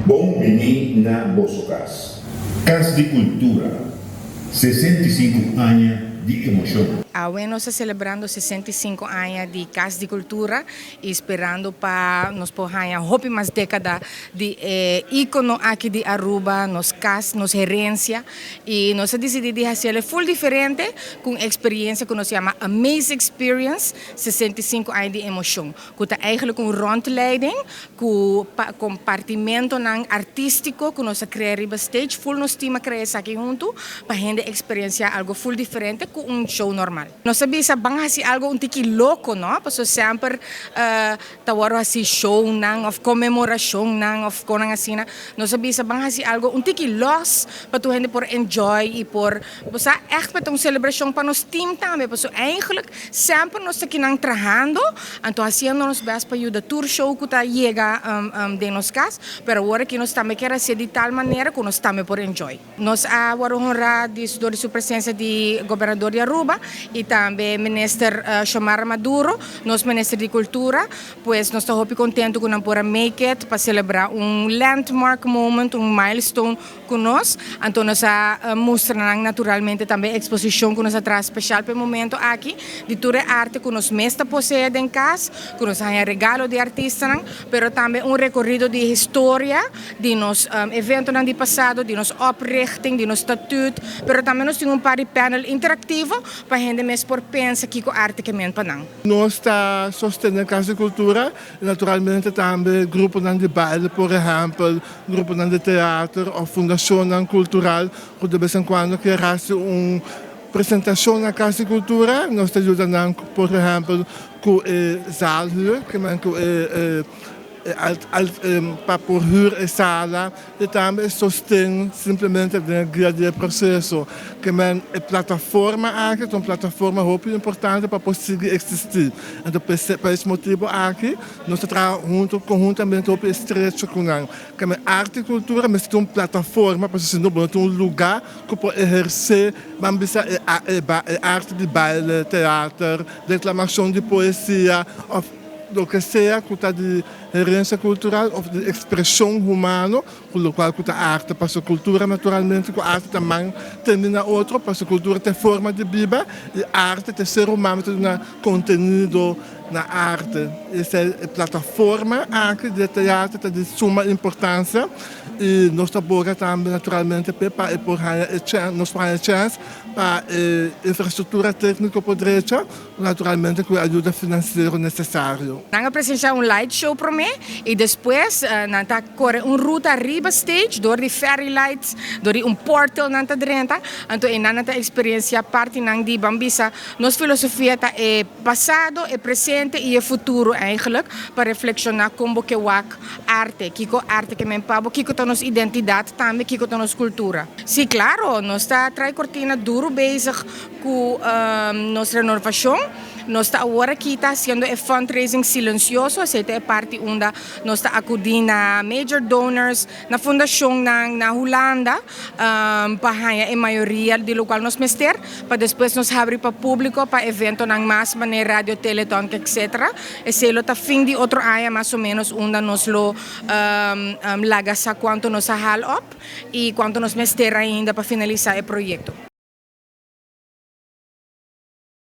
Bon bini na boso cas. Cas di Cultura, 65 aña di emocion. Awe nos ta celebrando 65 aña di Cas di Cultura y sperando pa nos por haya hopi mas decada di icono aki di Aruba, nos cas, nos herencia. Y nos a dicidi di haci'e full diferente cu un experiencia cu nos yama Amaze Experience, 65 aña di emocion. Cu ta eigenlijk un rondleiding cu compartimento nan artistico cu nos a crea riba stage, full nos team a crea esaki hunto, pa hende experiencia algo full diferente cu un show normal. Nos a bisa ban haci algo un tiki loco, no? Paso semper ta wordo haci show nan of conmemoracion nan of cosnan asina. Nos a bisa ban haci algo un tiki los pa tur hende por enjoy y por, bo echt pa un celebracion pa nos team tambe. Paso eigenlijk semper nos ta akinan trahando, anto haciendo nos best pa yuda tur show cu ta yega den nos cas, pero awor aki nos tambe kier haci di tal manera cu nos tambe por enjoy. Nos a wordo honra di su presencia di gobernador di Aruba y tambe minister Xiomara Maduro, nos minister di Cultura, pues nos ta hopi contento cu nan por a make it pa celebra un landmark moment, un milestone cu nos. Anto nos a mustra naturalmente tambe exposicion cu nos a traha special pa e momento aki, di tur arte cu nos mes ta posee den cas, cu nos a regalo di artista, pero tambe un recorido di historia, di nos evento di pasado, di nos oprichting, di nos statuut, pero tambe nos tin un par di panel interactivo pa hende mes por pensa kico arte kiermen pa nan. Nos ta sosteniendo Cas di Cultura, naturalmente tambe grupo di baile, por ehempel, grupo di teatro of fundacion cultural, cu di bes en cuando kier haci un presentacion na Cas di Cultura, nos ta yudando, por ehempel, cu e zaalhuur, kiermen cu e pa por huur e sala y tambe sosten simplemente den guia di proceso. Kiermen e plataforma aki ta un plataforma hopi importante pa por sigui existi. Anto, pa e motibo aki, nos ta traha hunto, conhuntamente hopi estrecho cu nan. Kiermen arte y cultura mester tin un plataforma pa asina bo tin un lugar cu por eherce, ban bisa, e arte di baile, teatro, declamacion di poesia, of loke sea cu ta di herencia cultural of di expresion humano, cu locual cu ta arte, paso cultura naturalmente, cu arte tambe tin na otro, paso cultura ta forma di biba y arte ta ser humano tin un contenido na arte. Esey ta e plataforma aki di teatro ta di suma importancia y nos ta boga tambe naturalmente pa por nos por chance pa infrastructura tecnico por drecha, naturalmente cu ayudo financiero necesario. Nan a presencia un light show prome y despues nan ta core un ruta riba stage door di fairy lights, door di un portal nan ta drenta, anto e nan ta experiencia parti nan di ban bisa nos filosofia ta e pasado, e presente y e futuro eigenlijk pa reflexiona con bo ke wak arte, kico arte kiermen pa bo, kico ta nos identidad tambe, kico ta nos cultura. Si, claro, nos ta tras cortina duro bezig cu nos renovacion. Nos ta awor aki ta haciendo e fundraising silencioso, esey ta e parti unda nos ta acudi na major donors, na fundacion na Hulanda, pa e mayoria di locual nos mester, pa despues nos habri pa publico, pa evento nan mas manera radio, telethon, etc. Esey lo ta fin di otro aña mas o menos unda nos lo laga sa cuanto nos a haal op y cuanto nos mester ainda pa finalisa e proyecto.